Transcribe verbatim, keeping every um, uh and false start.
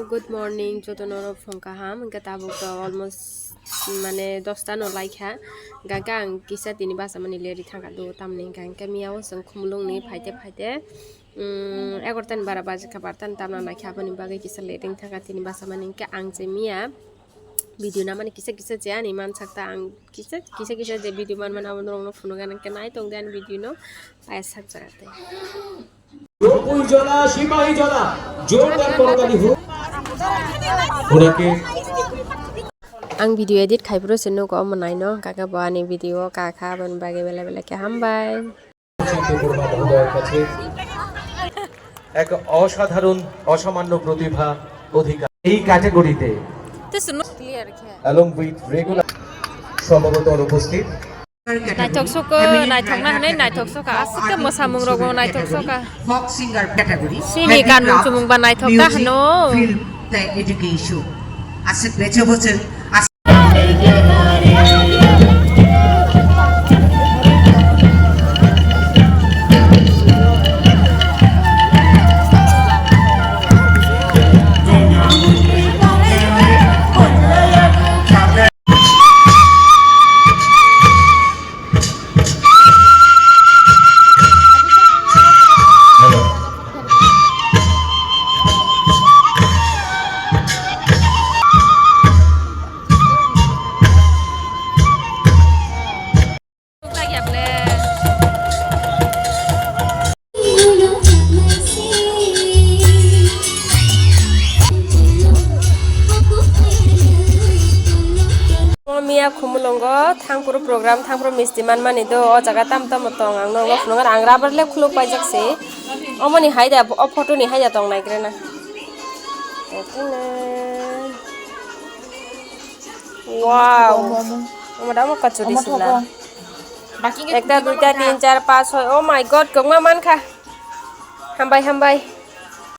Good morning, joto norok phung kaham. Hingke tabuk to almost mane dosta no laikha. Hingke ang kisa tini basa mani leri thangka do tamni hingke, hingke miya o chwng khumulung ni phaite phaite, um, egarota ni bara baji kha, barta ni tamna naikha, aboni bagwi kisa leri thangka tini basa mani hingke ang je miya video namani kisa kisa je ani mansak ta ang kisa kisa kisa je video man man abo norok no phunukha hingke nai tong de ani video no paya sak jaga te. Rooppur জেলা, সিপাহী জেলা, জোরদার করতালি হোক। ওনাকে Ang video edit khai phuru se nugo omo nai no, kaka bo ani video o kha kha, aboni bagwi belai belai khe hambai. মহোদয়ের কাছে এক অসাধারণ, অসামান্য প্রতিভা অধিকার এই ক্যাটাগরিতে Clear khe. Along with regular সমবেত অনুপস্থিত Naithok soko, naithok na hwnwi naithok sokha, aswk khe mwsamung rogo naithok sokha. Folk singer category. Sini kanmung chumung ba naithok ta hwno. Film the education. Aswk beche bochwng, aswk Miya Khumulwngo thangphuru program, thangphuru misti manmani do, o jaga tamo tamo tong, ang nogo phunukha, ang rubber le khuluk paijak se. Omoni haida, o photo ni haida tong naigrena. Wow. Omo da omo kachuri sila. Ekta, duita, tin, char, panch, soi. Oh my God, kwbangma mankha. Hambai, hambai.